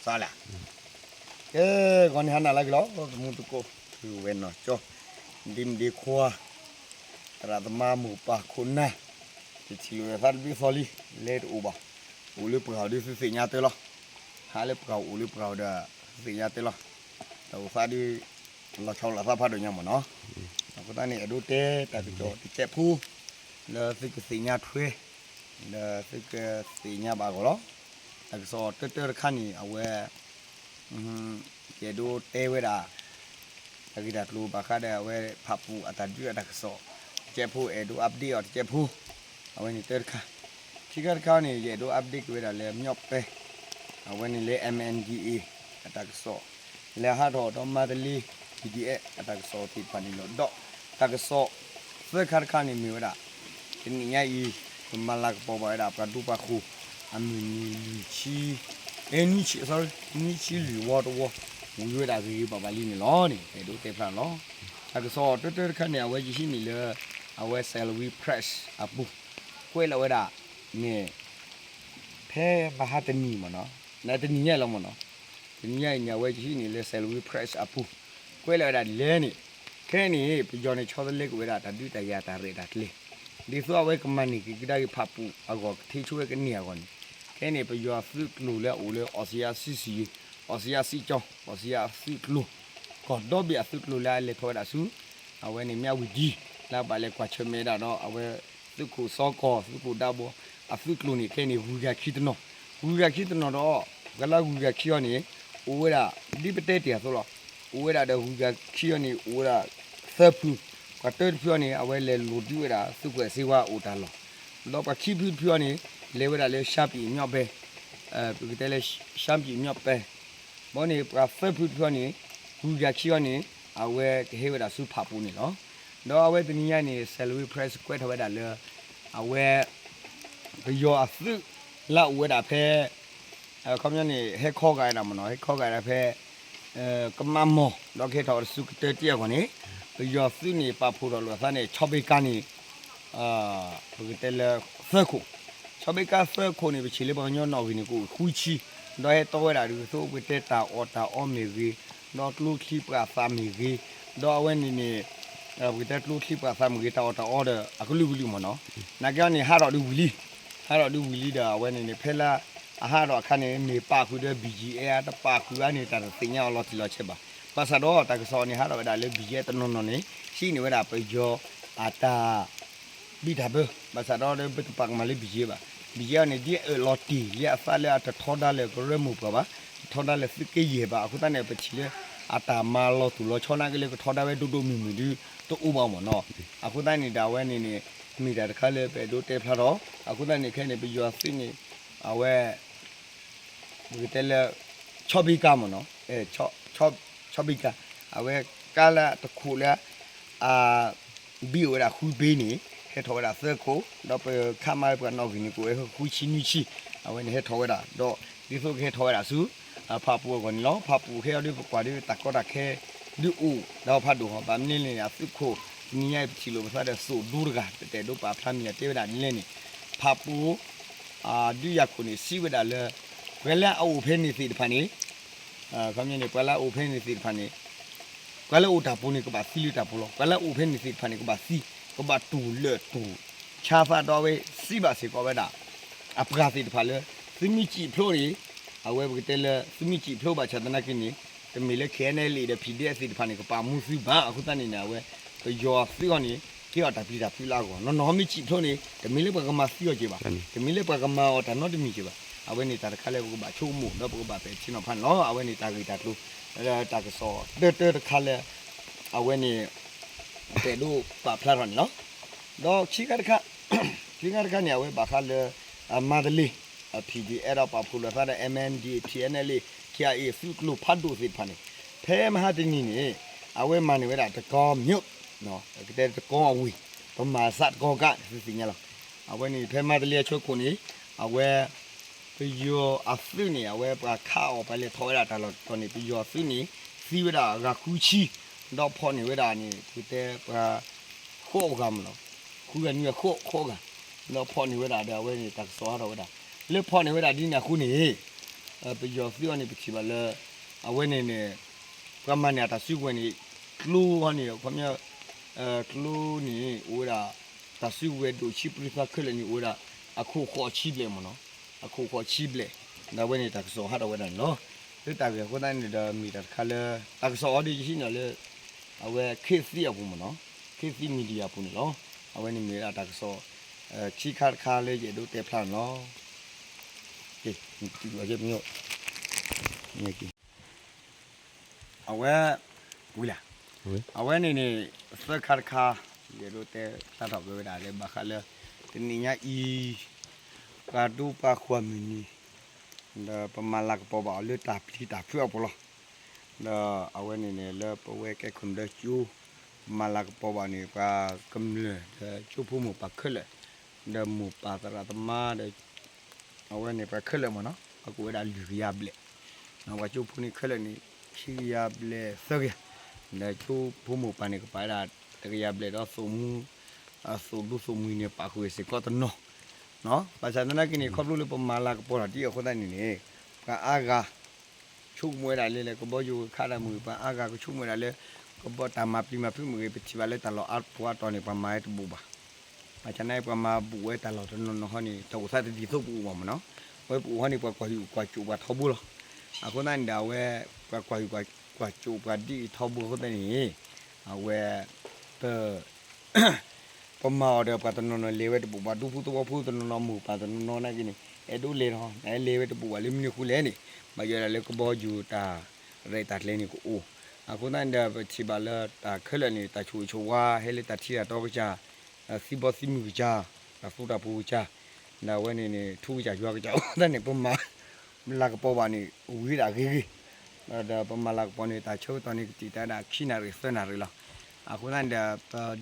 သးလၢ ကဲ ဂီၤန့ၣ်ဟါနၤလၢအဂ့ၤလီၤ သမူသကိး ပုၢ်ဝဲၢ်နီၢ်ကၠီ ဒ့မုၣ်ဒ့ခွါ သရၣ်သမါမိၢ်ပၢ်ခိၣ်နၢ် ယထံၣ်လိာ်သးတဘျုးသီလံ လဲၤတအိၣ်ဘၣ် အိၣ်လၢပှၢ်အီၤဒုးသုသ့ၣ်ညါတၢ်လီၤ ဟးလၢပှၢ်အိၣ်လၢပှၢ်အီၤဒီး သုသ့ၣ်ညါတၢ်လီၤ တၢ်အိၣ်သးဒုး လီၤဆီလိာ်သးဖးဒိၣ်ညါမ့ၢ်နီၤ အဃိသတးန့ၣ် အဲၣ်ဒိးတဲတၢ်ကစီၣ်တစဲးဖိ လၢသုကသ့ၣ်ညါထွဲ လၢသုကသ့ၣ်ညါဘၣ်အဂီၢ်လီၤ တၢ်ကစီၣ်တၢတၢတခါန့ၣ် အဝဲ ယအဲၣ်ဒိးတဲဝဲဒၣ် တၢ်ဂ့ၢ်တၢ်ကျိၤဘၣ်ဃးဒီးအဝဲဖၣ်ပူၣ်အတၢ်ဒုးအတၢ်ကစီၣ် တစဲးဖိ အဲၣ်ဒိး update အီၤတစဲးဖိ အဝဲန့ၣ်တၢတခါ ခံခါတခါန့ၣ် ယအဲၣ်ဒိး update က့ၤဝဲဒၣ်လၢ မၠီၣ်ပဲ အဝဲန့ၣ်လၢ M N D A အတၢ်ကစီၣ် လၢဟးထီၣ်ဒီးမါတလ့ P D F အတၢ်ကစီၣ်သ့ၣ်တဖၣ်န့ၣ်လီၤ. ဒီးတၢ်ကစီၣ်သၢခါတခါန့ၣ်မ့ၢ်ဝဲဒၣ် တနံၤညါအံၤ ပမၤလၤကပီၤဘၣ်ဝဲဒၣ်ပှၤဒူပှၤဃိၤ အမုၢ်နံၤလွံၢ်ဆံ အဲ နွံဆံ sorry နွံဆံလွံၢ်ဝီတဝီ ဝံၤဝဲဒၣ်ဂ့ၤဂ့ၤဘၣ်ဘၣ်လံန့ၣ်လီၤန့ၣ် အဲၣ်ဒိးတဲဖျါလီၤ. တၢ်ကစီၣ်တၢတၢတခါန့ၣ် အဝဲယဟံးန့ၢ်လၢ အဝဲ Salween Press အပူၤ ကွဲးလီၤဝဲဒၣ်န့ၣ် ဖဲမဟါတနံၤမ့ၢ်နီၤ နတနံၤညါလီၤမ့ၢ်နီၤ တနံၤညါအံၤန့ၣ် အဝဲယဟံးန့ၢ်လၢ Salween Press အပူၤ ကွဲးလီၤဝဲဒၣ်ဒ်လဲၣ်န့ၣ် ခဲအံၤန့ၣ် ပယီၤန့ၣ်ဆီတလဲက့ၤဝဲဒၣ်တၢ်ဒုးတၢ်ယၤတၢ်ရဲၣ်တၢ်ကျဲၤ ဒ်သိးအဝဲကမၤန့ၢ်က့ၤကဒါက့ၤဖၣ်ပူၣ်အဂီၢ် ကထ့ဆိဝဲကန့ၢ်အဂီၢ်န့ၣ် ခဲအံၤန့ၣ် ပယီၤသုးကျိၤလၢအအိၣ်လၢ အီစံယါစံစံယံၤ အီစံယါစံကၠီ အီစံယါသုးကျိၤ ကီၢ်ဒီဘ့ၣ်အသုးကျိၤလၢအလဲၤထီၣ်ဝဲဒၣ်ဆူ အဝဲန့ၣ် မၠၣ်ဝတံၤ လၢအဘၣ်လဲၤကွၢ်ဆၢၣ်မဲာ်ဒၣ်ဒီး အဝဲသုးခိၣ်စီကီၢ် သုးခိၣ်ဒးဘီ အသုးကျိၤန့ၣ် ခဲအံၤန့ၣ် ဂုၤဂၤခံတနီၤ ဂုၤဂၤခံတနီၤဒီး ပှၤလၢဂုၤဂၤခံအီၤန့ၣ် အိၣ်ဝဲဒၣ် ဒ်ပတဲတ့ၢ်အသိးလီၤ. အိၣ်ဝဲဒၣ်ဒီးဂုၤဂၤခံအီၤန့ၣ် အိၣ်ဝဲဒၣ်သၢဖု, ပှၤတၢတဖုအီၤန့ၣ် အဝဲလဲၤလိာ်ဒုးဝဲဒၣ် သုးကွဲးစ့ဝါအိၣ်တၢ်လီၢ်, ဒီးပှၤခံဖုတဖုအီၤန့ၣ် လဲၤဝဲဒၣ်လၢ ရှမ်းပြည်မြောက်ပိုင်း ပကတဲလၢ ရှမ်းပြည်မြောက်ပိုင်း ဘီန့ၣ် ပှၤသၢဖုတဖုအီၤန့ၣ် ဂုၤဂၤခံအီၤန့ၣ် အဝဲကဟဲဝဲဒၣ်ဆူဖၣ်ပူၤန့ၣ်လီၤ. ဒီးအဝဲတနံၤညါန့ၣ် Salween Press ကွဲးထီၣ်ဝဲဒၣ်လၢ အဝဲ ပယီၤအသုးလၢအအိၣ်ဝဲဒၣ်ဖဲ အခီပညီန့ၣ် ဟဲခီဂာ်ဝဲဒၣ်မ့ၢ်နီၤ ဟဲခီဂာ်ဝဲဒၣ်ဖဲ ကမးမီၢ် ဒီးကဟဲထီၣ်ဝဲဒၣ်ဆူကတၢၢ်တံၢ်အဂီၢ်န့ၣ် ပယီၤသုးန့ၣ် ပာ်ဖှိၣ်ထီၣ်လိာ်အသးန့ၣ် ဆီဘ့ကါန့ၣ် ပကတဲလၢ သၢခိၣ်, ဆီဘ့ကါသၢခိၣ်န့ၣ် ပဆံးလၢပှၤကညီနီၣ်ဂံၢ်န့ၣ် ကအိၣ်ဃုဆံ, ဒီးဟဲတီဝဲဒၣ်ဒ်သိးပကတဲတၢ်အီၣ်တၢ်အီမ့ၢ်ဂ့ၤ, ဒီးကျိချံပှာ်သၣ်မ့ၢ်ဂ့ၤ, ဒီးအဝဲန့ၣ်န့ၣ် ပကတဲကျိချံပှာ်သၣ်မ့ၢ်ဂ့ၤ တၢ်အီၣ်တၢ်အီဒီး အကလုာ်ကလုာ်မ့ၢ်နီၤ, နာ်က့အီၤန့ၣ် ဟးထီၣ်ဒုးဝံၤလံ, ဟးထီၣ်ဒုးဝံၤလံဒီး အဝဲန့ၣ်န့ၣ် ဖဲလၢ အဟးထီၣ်အခါန့ၣ် မ့ၢ်ပာ်ဃုာ်ဒီး ဘံၣ်ယံၣ်အဲၣ် တပာ်ဃုာ်ဘၣ်န့ၣ် တၢ်တသ့ၣ်ညါအီၤလီၤတံၢ်လီၤဆဲးဘၣ်. ဘၣ်ဆၣ်ဒီးတၢ်ကစီၣ်န့ၣ် ဟးထီၣ်ဝဲဒၣ်လၢ ဘံၣ်ယံၣ်အဲၣ် တနီၤနီၤန့ၣ် ဟံးန့ၢ်ဝဲဒၣ်ပယီၤအတၢ် ဘံၣ်တၢ်ဘၢ, ဘၣ်ဆၣ်ဒီးပတပာ်ကမၣ်လၢ ဘံၣ်ယံၣ်အဲၣ် ဘၣ်. ဘံၣ်ယံၣ်အဲၣ်န့ၣ် ဒ်အအၢၣ်လီၤတ့ၢ်လၢအသးလၢအတထီဒါလၢကရၢမိၢ်ပှၢ်ဘၣ်, တထီဒါလၢသုးက့ယဲၢ်ဘၣ်. အဃိသတးန့ၣ် ပထံၣ်လၢ အတၢ်မၤလီၤတိၢ်လီၤဆီနာ်က့လၢကထီဒါဝဲဒိၣ်ဒိၣ်မုၢ်မုၢ်ဒုး တအိၣ်ဘၣ်မ့ၢ်နီၤ. အဃိသတးန့ၣ်ဒီး အဝဲန့ၣ်န့ၣ် မ့ၢ်တၢ်တခါလၢပအဲၣ်ဒိးတဲဖျါထီၣ်. အဃိသတးန့ၣ် ခဲအံၤန့ၣ် ပယီၤသုးန့ၣ် အဝဲ ပကတဲလၢ ဆီဘ့ကါမ့ၢ်နီၤ, ဆီဘ့ကါ အဝဲကါလၢတခိၣ်လၢ အဘံၣ်အိၣ်ဝဲဒၣ်ဃုဘ့ၣ်န့ၣ် ဟဲထီၣ်ဝဲဒၣ်သၢခိၣ်, ဒီးပခးမၤပှၤနီၣ်ဂံၢ်န့ၣ် ကအိၣ်ဝဲဃုဆံနွံဆံ, အဝဲန့ၣ်ဟဲထီၣ်ဝဲဒၣ်, ဒီးဒ်သိးကဟဲထီၣ်ဝဲဒၣ်ဆူ ဖၣ်ပူၣ်အဂီၢ်န့ၣ်လီၤ. ဖၣ်ပူၣ်ခဲအံၤဒုး ပကွၢ်ဒုး တၢ်ကီတၢ်ခဲ ဒုးအိၣ်ဒီးဖးဒိၣ်ဟီၣ် ဘၣ်မနုၤလဲၣ်န့ၣ် အသုးခိၣ် တနံၤညါအံၤ ပထံၣ်လိာ်ပသးဒီးသိၣ်ဒူတဂၤ ပတအဲၣ်ဒိးပာ်ဖျါမံၤလၢ တဲဝဲဒၣ်ဒ်လဲၣ်န့ၣ် ဖၣ်ပူၣ် ဒုးယၤခိၣ်န့ၣ် စံးဝဲဒၣ်လၢ ပှၤလၢအအိၣ်ဖဲန့ၣ်သ့ၣ်တဖၣ်န့ၣ် ခီပညီန့ၣ် ပှၤလၢအအိၣ်ဖဲန့ၣ်သ့ၣ်တဖၣ်န့ၣ် ပှၤလၢအအိၣ်တၢ်ပူၤန့ၣ် ကဘၣ်သံလၢတၢ်ပူၤလီၤ. ပှၤလၢအအိၣ်ဖဲန့ၣ်သ့ၣ်တဖၣ်န့ၣ် ကဘၣ်သံ ကဘၣ်တူၢ်လၢာ်တူၢ်ဆါသးဒီး အဝဲစံးဘၣ်စ့ၢ်ကီးဝဲဒၣ် အပှၤသ့ၣ်တဖၣ်လၢ သုမ့ၢ်စံၣ်ဖျိးန့ၣ် အဝဲပကတဲလၢ သုမ့ၢ်စံၣ်ဖျိးဘၣ်ဆၣ်သနာ်က့န့ၣ် တမ့ၢ်လၢ KNLA ဒီး PDF သ့ၣ်တဖၣ်န့ၣ် ကပာ်မူသုဘၣ်. အဃိသတးန့ၣ်န့ၣ် အဝဲ ပယီၤသုးအီၤန့ၣ် ကဲအီၤတၢ်ပျံၤတၢ်ဖုးလၢအဂီၢ် နီၢ်နီၢ်မ့ၢ်စံၣ်ဖျိးန့ၣ် တမ့ၢ်လၢပှၤကမၤသံအီၤက့ၤဘၣ်, တမ့ၢ်လၢပှၤကမၤအီၤတၢ်နီတမံၤက့ၤဘၣ်. အဝဲန့ၣ်တၢ်တခါလၢပကဘၣ်ဆိကမိၣ် ဒီးပကဘၣ်ပဲာ်ထံနီၤဖးန့ၣ်လီၤ. အဝဲန့ၣ်တၢ်ဂ့ၢ်တၢ်ကျိၤ တၢ်ကစီၣ်တၢတၢတခါလၢ အဝဲန့ၣ် ပအဲၣ်ဒိးပာ်ဖျါထီၣ်န့ၣ်လီၤ. ဒီးခံခါတခါ ခံခါတခါန့ၣ် အဝဲဘၣ်ဃးလၢ မါတလ့ PDF ဒီးပာ်ဖှိၣ်လိာ်သးဒီး MNDAA TNLA KIA သုးကျိၤဖးဒိၣ်သ့ၣ်တဖၣ်န့ၣ် ဖဲမဟါတနံၤန့ၣ် အဝဲမၤန့ၢ်ဝဲဒၣ်တကီမၠိး ကတဲတကီအဝ့ၢ် ပမၤစးတကီကး သုသ့ၣ်ညါလီၤ. အဝဲန့ၣ် ဖဲမါတလ့အဆၢခိၣ်န့ၣ် အဝဲ ပယီၤအသုးန့ၣ် အဝဲပှၤခးအီၤ ပှၤလဲၤထီၣ်ဝဲဒၣ်တၢ်လီၢ်တတီၤန့ၣ် ပယီၤအသုးန့ၣ် သံဝဲဒၣ်ဂၤဃုဆံ ဒီးဖီၣ်န့ၢ်ဝဲဒၣ်န့ၣ် ပကတဲပှၤ ဃိးဂၤမ့ၢ်နီၤ, ဃုဂၤနွံဂၤဃိးဂၤ, ဒီးဖီၣ်န့ၢ်ဝဲဒၣ်ဒီး အဝဲန့ၣ်တၢ်ကစီၣ်ဟးထီၣ်ဝဲဒၣ် လၢဖီၣ်န့ၢ်ဝဲဒၣ်ဒ်န့ၣ်အဃိန့ၣ် ပယီၤသုးအီၤန့ၣ် ပထံၣ်ဘၣ်လၢ အဝဲန့ၣ်န့ၣ် ပှၤမၤန့ၢ်အတၢ်စုကဝဲၤန့ၣ် ကျိဟီန့ၣ် ခီပညီ ကျိန့ၣ် အိၣ်ဝဲဒၣ် တၢ်စုကဝဲၤဒိၣ်ဆံပြံသးခဲလၢာ်န့ၣ် အိၣ်ဝဲဒၣ် အခိၣ်ဃိးဆံဘျဲၣ်မ့ၢ်နီၤ, အခိၣ်ဃိးဆံဘျဲၣ်, ဒီးအဝဲန့ၣ်တၢ်ကစီၣ်ဟးထီၣ်ဝဲဒၣ်န့ၣ်လီၤ. လၢတၢ်ဂ့ၢ်အဃိသတးန့ၣ်ဒီး မ့ၢ်တၢ်တခါလၢ တၢ်ကစီၣ်အီၤဒ်ယဟံးန့ၢ်လၢ အဝဲ ခေတ်သစ် အပူၤမ့ၢ်နီၤ, ခေတ်သစ် Media အပူၤန့ၣ်လီၤ. အဝဲန့ၣ်မ့ၢ်ဝဲဒၣ်တၢ်ကစီၣ် ခံခါတခါလၢယအဲၣ်ဒိးတဲဖျါန့ၣ်လီၤ. အဝဲ ဝံၤလံ, အဝဲန့ၣ်န့ၣ် သၢခါတခါ ယအဲၣ်ဒိးတဲဖျါထီၣ်က့ၤဝဲဒၣ်လၢ ဘၣ်ဃးလၢ တနံၤညါအံၤ ပှၤဒူပှၤဃိၤမုၢ်နံၤ ဒီးပမၤလၤကပီၤဘၣ်အီၤလၢတၢ်ပျံၤတၢ်ဖုးအပူၤလီၤ. ဒီးအဝဲန့ၣ်န့ၣ် လၢပဝဲကဲခိၣ်နၢ်ကၠိ ပမၤလၤကပီၤဘၣ်န့ၣ် ပှၤကမျၢၢ်ဒီးကၠိဖိမိၢ်ပၢ်ခဲလၢာ် ဒီးမိၢ်ပၢ်သရၣ်သမါဒီး အဝဲန့ၣ်ပှၤခဲလၢာ်မ့ၢ်နီၤ ပှၤကိးဝဲဒၣ်လွံၢ်ကယၤဘျဲၣ်, ပှၤကၠိဖိန့ၣ်ခဲလၢာ်န့ၣ် ခံကယၤဘျဲၣ်သၢကယၤ, ဒီးကၠိဖိမိၢ်ပၢ်န့ၣ် ကပာ်ဝဲဒၣ်တကယၤဘျဲၣ်ဒီး သိၣ်မူအသိၣ်ဒူသိၣ်မှံန့ၣ် ပာ်ဃုာ်စ့ၢ်ကီးတနီၤ, ဘၣ်ဆၣ်သနာ်က့န့ၣ် ခီဖျိလၢပမၤလၤကပီၤထီၣ်ဒ်အဃိသတးန့ၣ်န့ၣ် ပှၤအါဂၤ ဆိကမိၣ်ဝဲဒၣ်လၢ လၢကဘီယူၤခးတၢ်မုာ် ပှၤအါဂၤကဆိကမိၣ်ဝဲဒၣ်လၢ ကဘီတၢ်မၤပျံၤမၤဖုးမ့ၢ်ဂ့ၤ ပထံၣ်ဘၣ်လၢတၢ်လီၢ်အါပူၤအါတီၤန့ၣ် ပှၤမၤဝဲတဘူးဘၣ်. ဘၣ်ဆၣ်သနာ်က့ ပှၤမၤဘူးဝဲတၢ်လီၢ်တနီၤနီၤဟီန့ၣ် တၢ်အိၣ်သးတဒ်သိးပအိၣ်ဘၣ်မ့ၢ်နီၤ, အဝဲပအိၣ်ဟီန့ၣ် ပှၤကွၢ်ဟုၣ်ကွၢ်စိးပှၤထီဘိလီၤ. အဃိသတးန့ၣ်ဒီး အဝဲ ပှၤကွၢ်ဟုၣ်ကွၢ်စိးပှၤဒ်အံၤထီဘိအဃိသတးန့ၣ် အဝဲ ပ ပမၤအီၤဒီးပှၤတနီၤနီၤလဲၤဝဲတဘူးဘၣ်, ဒူဖိသဝီဖိတနီၤနီၤ မိၢ်ပၢ်တနီၤနီၤနာ်က့န့ၣ် အဲၣ်ဒိးလဲၤထီၣ် နလဲၤဝဲတဘူးဘၣ်လၢမနုၤအဃိလဲၣ်န့ၣ် ဘၣ်ယိၣ်ဒၣ်လၢကဘီယူၤတၢ်ရဲၣ်တၢ်ကျဲၤန့ၣ်ကအိၣ်, အဃိသတးန့ၣ်ဒီး ပထံၣ်ဘၣ်လၢတၢ်ခဲလၢာ်န့ၣ် တၢ်ဆိၣ်ဂ့ၤဆိၣ်ဝါ ဟဲလၢတၢ်ထံတၢ်တီကစၢ်, သံဘီသံမုၢ်ကစၢ်, တၢ်သူတၢ်ပှိၤကစၢ်, ဒီးအဝဲန့ၣ်န့ၣ် ထူကစၢ်ယွၤကစၢ် အဃိသတးန့ၣ် ပမၤ လၤကပီၤဘၣ်န့ၣ် ဝံၤဒၣ်ဂ့ၤဂ့ၤ, ဒီးပမၤလၤကပီၤန့ၣ် တၢ်ဆၢကတီၢ်န့ၣ် ကတံာ်တာ်ဒၣ်ခံနၣ်ရံၣ်သၢနၣ်ရံၣ်လီၤ. အဃိသတးန့ၣ်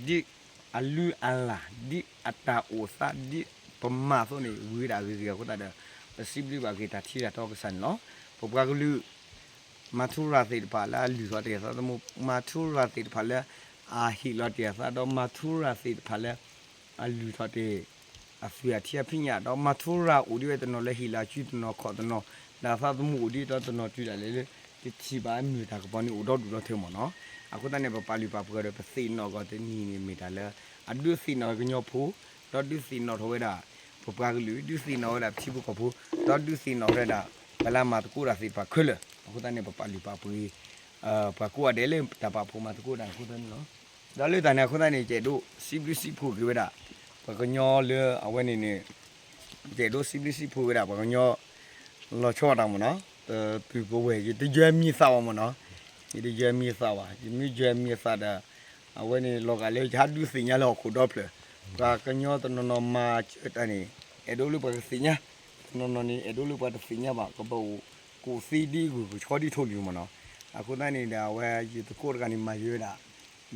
ဒီး ပဒ်အလုၢ်အလၢ် ဒ်အတၢ်အိၣ်သး ဒ်ပမၤအသိးန့ၣ် ဝံၤဒၣ်ဂ့ၤဂ့ၤအဃိသတးဒီး ပစံးဘျုးဘၣ်က့ၤတၢ်ထံတၢ်တီကစၢ်န့ၣ်လီၤ. ပပှၤကလုာ် မၤထူရၤသ့ၣ်တဖၣ်လၢအလုၢ်ထီၣ်တ့ၢ်အသးသမူ, မၤထူရၤသ့ၣ်တဖၣ်လၢ အဟ့ၣ်လီၤတ့ၢ်အသး ဒီးမၤထူရၤသ့ၣ်တဖၣ်လၢ အလုၢ်ထီၣ်တ့ၢ် အသွံၣ်အထံအဖံးညၣ် ဒီးမၤထူရၤအိၣ်ဒံးဝဲတနီၤလၢဟ့ၣ်လီၤအစုတနီၤခီၣ်တနီၤ, ဒီးအသးသမူအိၣ်ဒံးဒီးတနီၤတုၤဒၣ်လဲာ်လၢ တထံၣ်ဘၣ်မုၢ်တၢ်ကပီၤန့ၣ်အိၣ်ဒီဒူၣ်ဒီထၢမ့ၢ်နီၤ. အဃိသတးန့ၣ် ပပာ်လုၢ်ပာ်ပှ့ၤဒီးပသ့ၣ်နီၣ်ကီးတနံၤန့ၣ်မ့ၢ်တၢ်လၢ အဒုးသ့ၣ်နီၣ်ကညီဖိ, ဒီးဒုးသ့ၣ်နီၣ်ထီၣ်ဝဲဒၣ် ပပှၤကလုာ်, ဒုးသ့ၣ်နီၣ်ဝဲဒၣ်ပထံဖိကီၢ်ဖိ, ဒီးဒုးသ့ၣ်နီၣ်ဝဲဒၣ် ပှၤလၢအမၤသကိးတၢ်သ့ၣ်တဖၣ်ခဲလၢာ်, အဃိသတးန့ၣ် ပပာ်လုၢ်ပာ်ပှ့ၤ ပှၤကိးဂၤဒဲးလၢတၢ်ပာ်ဖှိၣ်မၤသကိးတၢ်အဃိသတးန့ၣ်လီၤ. ဒီးလၢတၢ်န့ၣ်အဃိသတးန့ၣ် ယအဲၣ်ဒိးစံးဘျုးစံးဖှိၣ်က့ၤဝဲဒၣ် ပှၤကညီလၢအဝဲန့ၣ်န့ၣ် ယအဲၣ်ဒိးစံးဘျုးစံးဖှိၣ်ဝဲဒၣ်ပှၤကညီ လီၤဆီဒၣ်တၢ်မ့ၢ်နီၤ, ပပုၢ်ပဝဲၢ် ယတယွဲမံၤသးဘၣ်မ့ၢ်နီၤ, ယတယွဲမံၤသးဘၣ်, ယမ့ၢ်ယွဲမံၤသးဒီး အဝဲန့ၣ်လီၤဂာ်လၢယဟးဒုးသ့ၣ်ညါလၢဟီၣ်ခိၣ်ဒီဖျၢၣ်, ပှၤကညီတနီၤနီၤမၤစၢၤတၢ်န့ၣ် အဲၣ်ဒိးလၢပှၤကသ့ၣ်ညါ, တနီၤနီၤန့ၣ် အဲၣ်ဒိးလၢပှၤတသ့ၣ်ညါဘၣ်, ကဘၣ်အိၣ်ကူၣ်သ့ဒ်ဂုၢ်ကဆီဒ်ထိၣ်လွံၢ်မ့ၢ်နီၤ. အဃိသတးန့ၣ်ဒီး အဝဲယသကိးတဂၤန့ၣ် မၤယွၤဝဲဒၣ်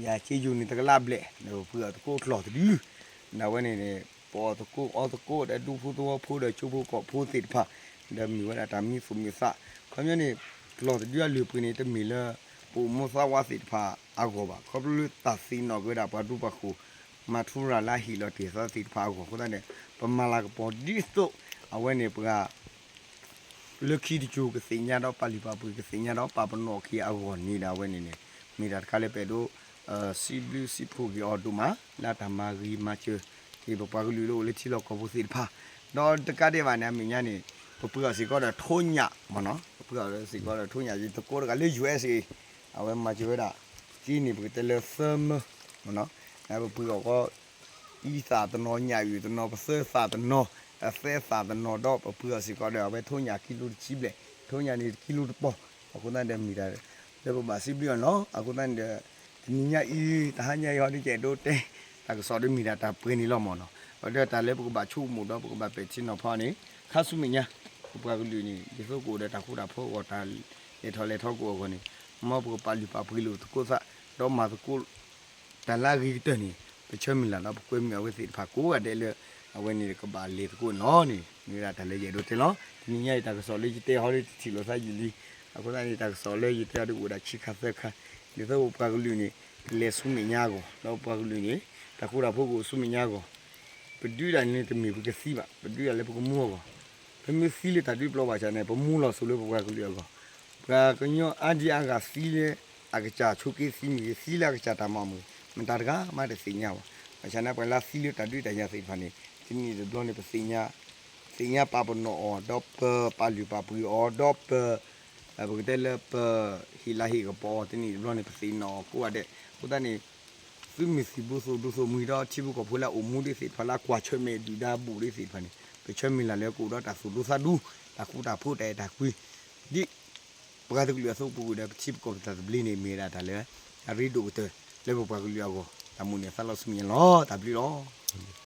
ယၤစ့ယိၤန့ၣ် တကလးဘျဲၣ်, ဒီးပှၤသကိးကျီၢ်တဒု, ဒီးအဝဲန့ၣ်န့ၣ် ပအီၣ်သကိးအီသကိးဒီးဒူဖိသဝီဖိဒီးကၠိဖိကီၢ်ဖိသ့ၣ်တဖၣ်, ဒီးမ့ၢ်ဝဲဒၣ်တၢ်မံသူၣ်မံသး, ခီပညီန့ၣ် ကျီၢ်တဒုအလုၢ်အပှ့ၤန့ၣ် တမ့ၢ်လၢ ပအိၣ်မူသးဝးသ့ၣ်တဖၣ်အဂီၢ်ဘၣ်, ခီဖျိလၢတၢ်သ့ၣ်နီၣ်က့ၤဝဲဒၣ်ပှၤဒူပှၤဃိၤ မၤထူရၤလၢအဟ့ၣ်လီၤတ့ၢ်အသးသ့ၣ်တဖၣ်အဂီၢ်အဃိသတးန့ၣ် ပမၤလၤကပီၤဒ်သိး အဝဲန့ၣ်ပှၤ လၢခံတစိၤကသ့ၣ်ညါဒီးပာ်လုၢ်ပာ်ပှ့ၤ ကသ့ၣ်ညါဒီးပာ်ပနီၣ်က့ၤအဂီၢ်န့ၣ်ဒီး အဝဲန့ၣ်န့ၣ် မ့ၢ်တၢ်တခါလၢပအဲၣ်ဒိး စံးဘျုးစံးဖှိၣ်က့ၤအီၤဒိၣ်မး လၢအတၢ်မၤဂ့ၤမၤစၢၤက့ၤ ပပှၤကလုာ်လၢအိၣ်လၢထံလီၢ်ကီၢ်ပူၤသ့ၣ်တဖၣ်, ဒီးတကးဒံးဘၣ်န့ၣ် အမဲာ်ညါန့ၣ် ပပှ့ၤအီၤစ့ၢ်ကီးဒီးထိညၣ်မ့ၢ်နီၤ, ပပှ့ၤအီၤစ့ၢ်ကီးဒီးထိညၣ် ယသကိးတဂၤလၢ ယူၢ်အ့ၣ်စ့ အဝဲမၤစၢၤဝဲဒၣ် က့န့ၣ် ပကတဲလၢသၢမၢမ့ၢ်နီၤ, ပပှ့ၤအီၤကီး အံသၣ်တနီၤ ညၣ်အုၣ်တနီၤ ပသၢသၣ်တနီၤ အသဲသၣ်တနီၤ ဒီးပပှ့ၤအီၤစ့ၢ်ကီးဒီး အဝဲထိညၣ်ကံလိတဆံဘျဲၣ်, ထိညၣ်န့ၣ်တကံလိတပီၢ်, အဃိသတးဒီးမ့ၢ်တၢ်လၢပဘၣ်စံးဘျုးအီၤန့ၣ်လီၤ. အဃိသတးန့ၣ်ဒီး တနံၤညါအံၤ တဟါညါအံၤဟီဒ်ကအဲၣ်ဒိးတဲ တၢ်ကစီၣ်ဒီးမ့ၢ်ဒၣ်တၢ်ပှဲၤန့ၣ်လီၤမ့ၢ်နီၤ, ဒီးတၢ်လၢပကဘၣ်ဆိကမိၣ်ဒီးပကဘၣ်ပဲာ်ထံနီၤဖးန့ၣ် ခါဆူမဲာ်ညါ ပပှၤကလုာ်န့ၣ် ဒ်သိးကအိၣ်ဒီးတၢ်ဃူတၢ်ဖိးအဂီၢ် တၢ်လဲၤထီၣ်လဲၤထီကအိၣ်အဂီၢ်န့ၣ် မ်ပကပာ်လုၢ်ပာ်ပှ့ၤလိာ်သကိးသး ဒီးမၤသကိး တၢ်လၢအဂ့ၤကတၢၢ်န့ၣ် ပဆၢမုၢ်လၢ်လၢ ပကွဲမုာ်အဝဲသ့ၣ်တဖၣ်ကိးဂၤဒဲးလၢ အဝဲန့ၣ်ကဘၣ်လဲၤသကိးန့ၣ်လီၤန့ၣ် မ့ၢ်ဝဲဒၣ်တၢ်လၢယအဲၣ်ဒိးတဲလီၤ. တနံၤညါအံၤတၢ်ကစီၣ်လၢယတဲဟီဒ်တထံၣ်လိာ်သးယံာ်လံ, အဃိသတးန့ၣ် တၢ်ကစီၣ်လၢယတဲဟီဒ်အိၣ်ဝဲဒၣ်ခံခါသၢခါ, ဒ်သိးပပှၤကလုာ်န့ၣ် ကလဲၤဆူမဲာ်ညါအဂီၢ်, ဒီးပပှၤကလုာ်န့ၣ် တၢ်ဃူတၢ်ဖိးကအိၣ်ဆူမဲာ်ညါအဂီၢ်, ပဒုးတၢ်န့ၣ်တမ့ၢ်ပကသံဘၣ်, ပဒုးတၢ်လၢပကမူအဂီၢ်, ပ ပမ့ၢ်သံလၢတၢ်ဒုးပျီဘၣ်ဆၣ်န့ၣ် ပမူလီၤစိၤလၢပပှၤကလုာ်အဂီၢ်, ပှၤကညီအါဒံအါဂၤသံလၢ အကစၢ်ဆိးက့သံမ့ၢ်ဂ့ၤ သံလၢအကစၢ်တၢ်မၤမ့ၢ်ဂ့ၤ မတၤတဂၤမးတသ့ၣ်ညါဘၣ်. ဘၣ်ဆၣ်န့ၣ် ပှၤလၢသံလၢတၢ်ဒုးတၢ်ယၤသ့ၣ်တဖၣ်န့ၣ် တနံၣ်တဘျီန့ၣ် ပသ့ၣ်ညါ သ့ၣ်ညါပာ်ပနီၣ်အီၤ ဒီးပပာ်လုၢ်ပာ်ပှ့ၤအီၤ ဒီးပ ပကတဲလၢပ ဟ့ၣ်လၤဟ့ၣ်ကပီၤအီၤ တနံၣ်တဘျီန့ၣ် ပသ့ၣ်နီၣ်အီၤကိးဂၤဒဲး. အဃိသတးန့ၣ် သုးမုၢ်သံၣ်ဘိ သုးဒူသုးမုၢ်ဒီး ထံဖိကီၢ်ဖိလၢအအိၣ်မူဒ်သ့ၣ်တဖၣ်လၢအကွၢ်ဆၢၣ်မဲာ်ဒုၣ်ဒါဘူးဒ်သ့ၣ်တဖၣ်န့ၣ် ပဆၢမုၢ်လၢ်လၢကအိၣ်ဒီးတၢ်သူၣ်ဒူသးဒူ တၢ်ဃူတၢ်ဖိး တၢ်အဲၣ်တၢ်ကွံ ဒ်ပှၤတကလုာ်အသိး ပကအိၣ်ဒီးပထံပကီၢ်ပတၢ်သဘျ့န့ၣ် မ့ၢ်ဝဲဒၣ်တၢ်လၢ အရ့ဒိၣ်ကတၢၢ်လၢပပှၤကလုာ်အဂီၢ် တၢ်မုၢ်န့ၣ်သးလီၤဆူမဲာ်ညါလီၤ. တၢ်ဘျုးလီၤ.